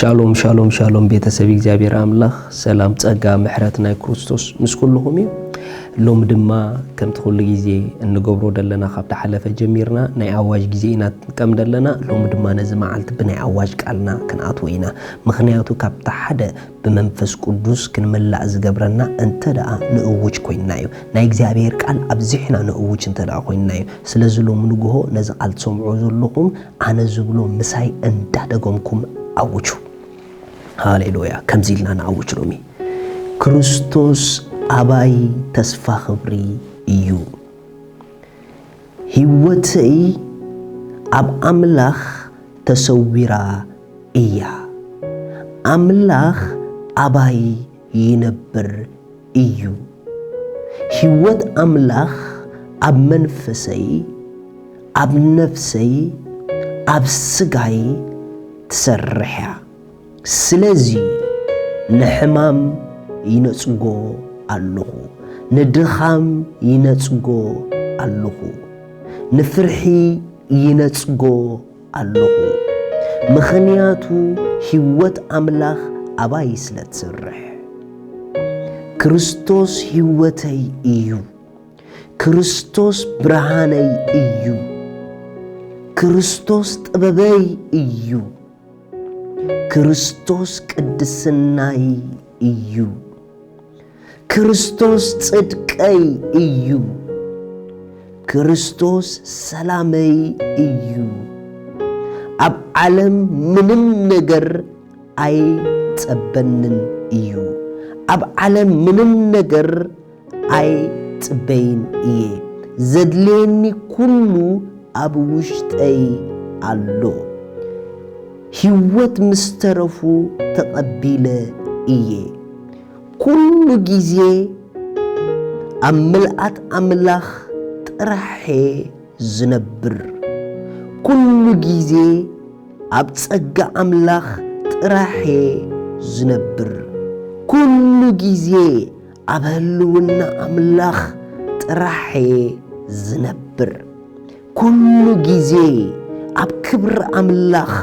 ሻሎም ሻሎም ሻሎም፣ ቤተሰብ እግዚኣብሔር ኣምላኽ፣ ሰላም፣ ጸጋ፣ ምሕረት ናይ ክርስቶስ ምስ ኩልኹም እዩ። ሎሚ ድማ ከምቲ ኩሉ ግዜ እንገብሮ ዘለና፣ ካብቲ ሓለፈ ጀሚርና ናይ ኣዋጅ ግዜ ኢና ክንጥቀም ዘለና። ሎሚ ድማ ነዚ መዓልቲ ብናይ ኣዋጅ ቃልና ክንኣትዎ ኢና። ምኽንያቱ ካብቲ ሓደ ብመንፈስ ቅዱስ ክንምላእ ዝገብረና እንተ ደኣ ንእውጅ ኮይንና እዩ። ናይ እግዚኣብሔር ቃል ኣብዚሕና ንእውጅ እንተ ደኣ ኮይንና እዩ። ስለዚ ሎሚ ንግሆ ነዚ ቃል ትሰምዑ ዘለኹም፣ ኣነ ዝብሎ ምሳይ እንዳደገምኩም ኣውጁ። ሃሌሉያ። ከምዚ ኢልና ንኣውጅ ሎሚ። ክርስቶስ ኣባይ ተስፋ ክብሪ እዩ። ህይወተይ ኣብ ኣምላኽ ተሰዊራ እያ። ኣምላኽ ኣባይ ይነብር እዩ። ህይወት ኣምላኽ ኣብ መንፈሰይ፣ ኣብ ነፍሰይ፣ ኣብ ስጋይ ትሰርሕ እያ። ስለዚ ንሕማም ይነጽጎ ኣለኹ፣ ንድኻም ይነጽጎ ኣለኹ፣ ንፍርሒ ይነጽጎ ኣለኹ። ምኽንያቱ ህይወት ኣምላኽ ኣባይ ስለ ትሰርሕ። ክርስቶስ ህይወተይ እዩ። ክርስቶስ ብርሃነይ እዩ። ክርስቶስ ጥበበይ እዩ። ክርስቶስ ቅድስናይ እዩ። ክርስቶስ ጽድቀይ እዩ። ክርስቶስ ሰላመይ እዩ። ኣብ ዓለም ምንም ነገር ኣይጸበንን እዩ። ኣብ ዓለም ምንም ነገር ኣይጽበይን እየ። ዘድልየኒ ኩሉ ኣብ ውሽጠይ ኣሎ። ህይወት ምስ ተረፉ ተቐቢለ እየ። ኩሉ ግዜ ኣብ ምልኣት ኣምላኽ ጥራሕ እየ ዝነብር። ኩሉ ግዜ ኣብ ጸጋ ኣምላኽ ጥራሕ እየ ዝነብር። ኩሉ ግዜ ኣብ ህልውና ኣምላኽ ጥራሕ እየ ዝነብር። ኩሉ ግዜ ኣብ ክብሪ ኣምላኽ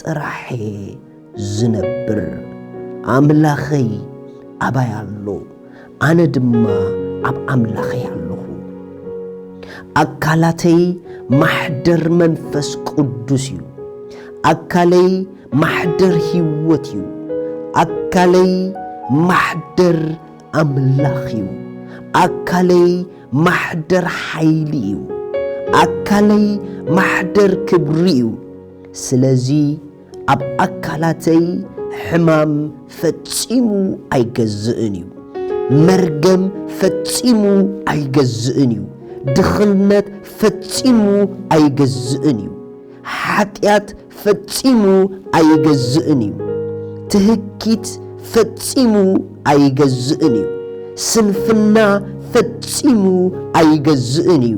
ጥራሕ እየ ዝነብር። ኣምላኸይ ኣባይ ኣሎ፣ ኣነ ድማ ኣብ ኣምላኸይ ኣለኹ። ኣካላተይ ማሕደር መንፈስ ቅዱስ እዩ። ኣካለይ ማሕደር ህይወት እዩ። ኣካለይ ማሕደር ኣምላኽ እዩ። ኣካለይ ማሕደር ሓይሊ እዩ። ኣካለይ ማሕደር ክብሪ እዩ። ስለዚ ኣብ ኣካላተይ ሕማም ፈጺሙ ኣይገዝእን እዩ። መርገም ፈጺሙ ኣይገዝእን እዩ። ድኽነት ፈጺሙ ኣይገዝእን እዩ። ሓጢኣት ፈጺሙ ኣይገዝእን እዩ። ትህኪት ፈጺሙ ኣይገዝእን እዩ። ስንፍና ፈጺሙ ኣይገዝእን እዩ።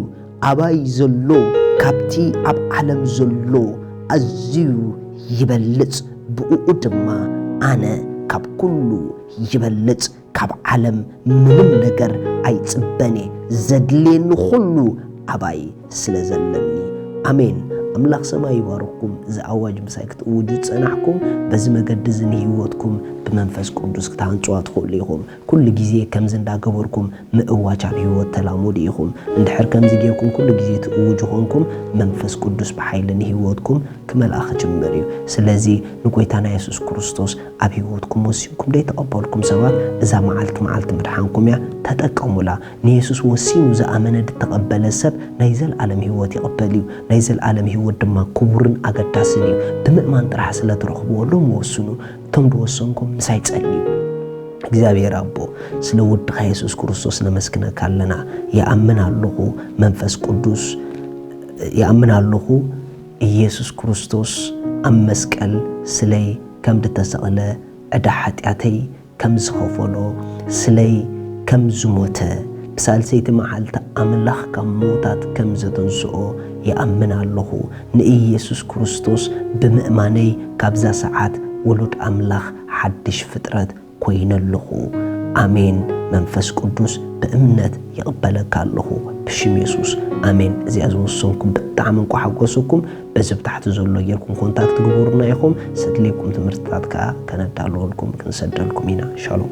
ኣባይ ዘሎ ካብቲ ኣብ ዓለም ዘሎ ኣዝዩ ይበልጽ፣ ብእኡ ድማ ኣነ ካብ ኩሉ ይበልጽ። ካብ ዓለም ምንም ነገር ኣይጽበን እየ፣ ዘድልየኒ ኩሉ ኣባይ ስለ ዘለኒ። ኣሜን። ኣምላኽ ሰማይ ይባርኽኩም። እዚ ኣዋጅ ምሳይ ክትእውጁ ዝጸናሕኩም፣ በዚ መገዲ እዚ ንህይወትኩም ብመንፈስ ቅዱስ ክትሃንጽዋ ትኽእሉ ኢኹም። ኩሉ ግዜ ከምዚ እንዳገበርኩም ምእዋጅ ኣብ ህይወት ተላመዱ ኢኹም። እንድሕር ከምዚ ጌርኩም ኩሉ ግዜ ትእውጁ ኾንኩም፣ መንፈስ ቅዱስ ብሓይሊ ንህይወትኩም ክመልኣ ክጅምር እዩ። ስለዚ ንጎይታና የሱስ ክርስቶስ ኣብ ህይወትኩም ወሲንኩም ደይተቐበልኩም ሰባት፣ እዛ መዓልቲ መዓልቲ ምድሓንኩም እያ፣ ተጠቀሙላ። ንየሱስ ወሲኑ ዝኣመነ ዝተቐበለ ሰብ ናይ ዘለኣለም ህይወት ይቕበል እዩ። ናይ ዘለኣለም ህይወት ድማ ክቡርን ኣገዳስን እዩ። ብምእማን ጥራሕ ስለ ትረኽብዎ ሎሚ ወስኑ። እቶም ዝወሰንኩም ምሳይ ጸልዩ። እግዚኣብሔር ኣቦ፣ ስለ ወድኻ የሱስ ክርስቶስ ነመስግነካ ኣለና። ይኣምን ኣለኹ መንፈስ ቅዱስ፣ ይኣምን ኣለኹ ኢየሱስ ክርስቶስ ኣብ መስቀል ስለይ ከም ዝተሰቕለ፣ ዕዳ ሓጢኣተይ ከም ዝኸፈሎ፣ ስለይ ከም ዝሞተ፣ ብሳልሰይቲ መዓልቲ ኣምላኽ ካብ ምዉታት ከም ዘተንስኦ ይኣምን ኣለኹ። ንኢየሱስ ክርስቶስ ብምእማነይ ካብዛ ሰዓት ውሉድ ኣምላኽ ሓድሽ ፍጥረት ኮይነ ኣለኹ። ኣሜን። መንፈስ ቅዱስ ብእምነት ይቕበለካ ኣለኹ ብሽም የሱስ ኣሜን። እዚኣ ዝወሰንኩም ብጣዕሚ እንኳ ሓጎሰኩም። በዚ ብታሕቲ ዘሎ ጌርኩም ኮንታክት ግበሩና ኢኹም። ዘድልየኩም ትምህርትታት ከዓ ከነዳልወልኩም ክንሰደልኩም ኢና። ሻሎም።